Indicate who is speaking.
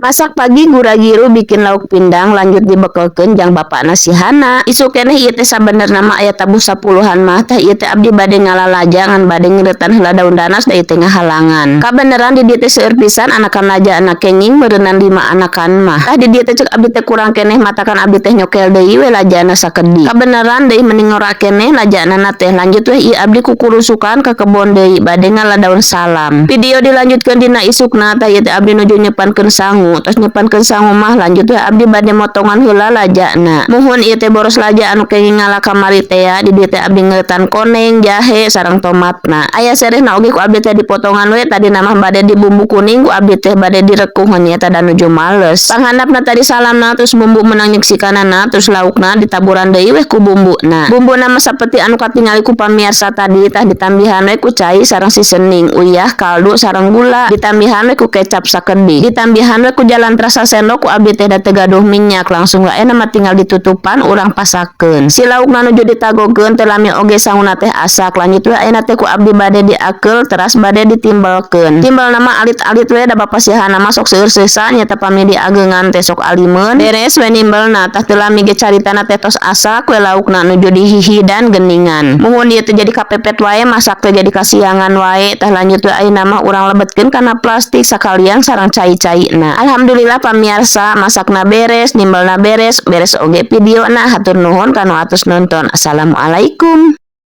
Speaker 1: Masak pagi gura-giru bikin lauk pindang, lanjut dibekelkeun jang bapakna si Hana. Isuk keneh ieu teh sabenerna mah aya tabuh sapuluhan mah. Tah, ieu teh abdi bade ngala laja, ngan bade ngeuretan heula daun danas da ieu teh ngahalangan. Kabeneran di dieu teh seueur pisan anakan laja, anak kenging meureunnan 5 anakan mah. Tah, di dieu teh cek abdi teh kurang keneh, matakan abdi teh nyokel deui we lajana sakedik. Kabeneran deui meni ngora keneh lajana teh. Lanjut weh ieu abdi kukurusukan ka kebon deui bade ngala daun salam. Video dilanjutkeun dina isukna. Tah, ieu teh abdi nuju nyepankeun sangu. Tos nyepankeun sangu mah, lanjut weh abdi bade motongan heula lajana. Muhun, ieu teh boros laja anu kenging ngala kamari teh ya. Di dieu teh abdi ngeuretan koneng, jahe, sareng tomatna. Aya serehna oge ku abdi teh dipotongan we. Tadi mah bade dibumbu kuning, ku abdi teh bade direkuh nya da nuju males. Panghandapna tadi salamna, terus bumbu menang nyeksikanana, terus laukna ditaburan deui weh ku bumbuna. Bumbuna mah saperti anu katingali ku pamiarsa tadi. Tah, ditambihan we ku cai sareng seasoning, uyah, kaldu, sareng gula, ditambihan we ku kecap sakedik, ditambihan we ku jalantra sasendok ku abdi teh da teu gaduh minyak. Langsung wae mah tinggal ditutupan, urang pasakeun. Si laukna nuju ditagokeun, teu lami oge sanguna teh asak. Lanjut we ayeuna teh ku abdi bade diakeul, teras bade ditimbelkeun. Timbelna mah alit-alit we, da bapa si Hana mah sok seueur seusa nya teh, pami diageungan teh sok alimeun. Beres we nimbelna. Tah, teu lami ge caritana teh tos asak we laukna nuju dihihidan geningan. Muhun, ieu teh jadi kapepet wae masak teh, jadi kasiangan wae. Tah, lanjut we ayeuna mah urang lebetkeun kana plastik sakalian sareng cai-caina. Alhamdulillah pamiarsa, masakna beres, nimbelna beres, beres oge videona. Hatur nuhun kanu atos nonton. Assalamualaikum.